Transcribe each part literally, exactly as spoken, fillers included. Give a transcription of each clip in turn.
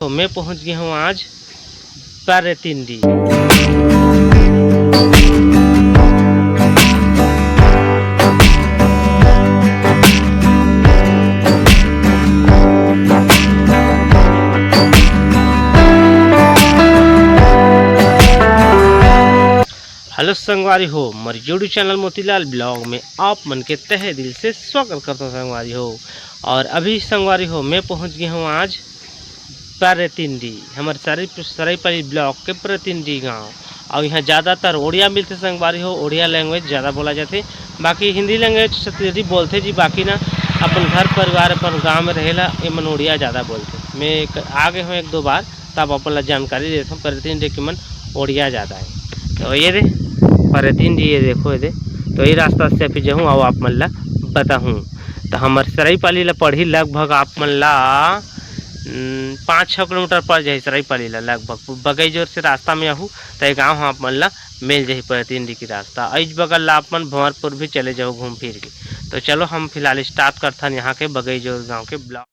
तो मैं पहुंच गया हूँ आज परतिंडी। हेलो संगवारी हो, मोर YouTube चैनल मोतीलाल ब्लॉग में आप मन के तहे दिल से स्वागत करता हूँ संगवारी हो। और अभी संगवारी हो, मैं पहुँच गया हूँ आज परतिंडी, हमर सराई, सराईपाली ब्लॉक के परतिंडी गांव। और यहाँ ज़्यादातर ओड़िया मिलथे संगवारी हो, ओड़िया लैंग्वेज ज़्यादा बोला जाथे। बाकी हिंदी लैंग्वेज छत्तीसगढ़ी बोलथे जी, बाकी ना अपन घर परिवार, अपन गांव में रहेला, एमन ओड़िया ज़्यादा बोलथे। मैं एक, आ गए हूँ एक दो बार, तब अपन ला जानकारी देथों, परतिंडी के मन ओड़िया ज़्यादा है। तो ये दे परतिंडी, ये देखो, ये दे। तो ये रास्ता से अभी जाहूँ, आओ आप मन ला बताहूँ। तो हमर सराईपाली ला पड़ही लगभग आप मन ला, हम्म, पाँच छः किलोमीटर पड़ जाही सराईपाली ला लगभग। बगई जोर से रास्ता में आहू, तो ये गाँव ह आप मन ला मिल जाही परतिंडी के रास्ता। इस बगल ला आप मन भंवरपुर भी चले जाहू घूम फिर के। तो चलो हम फिलहाल स्टार्ट करथन यहाँ के बगई जोर गाँव के ब्लॉग।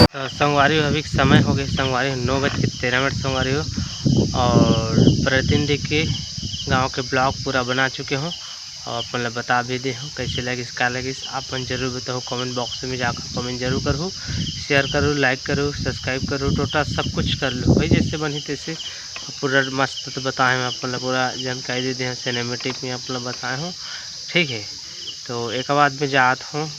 तो संगवारी हो, अभी के समय हो गए संगवारी हो, नौ बज के तेरह मिनट संगवारी हो, और परतिंडी के गांव के ब्लॉग पूरा बना चुके हों। और अपन ला बता भी दे हूँ, कैसे लगिस, का लगिस, आप मन जरूर बताओ, कमेंट बॉक्स में जाकर कमेंट जरूर करूँ, शेयर करूँ, लाइक करूँ, सब्सक्राइब करूँ, टोटल सब कुछ कर लो भाई, जैसे बनही तैसे। पूरा मस्त तो बताए हूँ, अपन ला पूरा जानकारी दे दे हूँ, सिनेमेटिक में अपन ला बताए हूँ, ठीक है। तो एक बाद में जात हूँ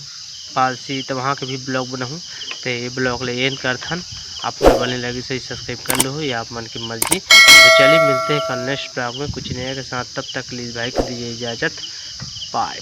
पालसी, तो वहाँ के भी ब्लॉग बनाहूँ। तो ये ब्लॉग ले एंड करथन, आप लोग बने लगी सही सब्सक्राइब कर लो, या आप मन की मर्जी। तो चलिए मिलते हैं कल नेक्स्ट ब्लॉग में कुछ नया के साथ, तब तक के लिए भाई को दीजिए इजाज़त, बाय।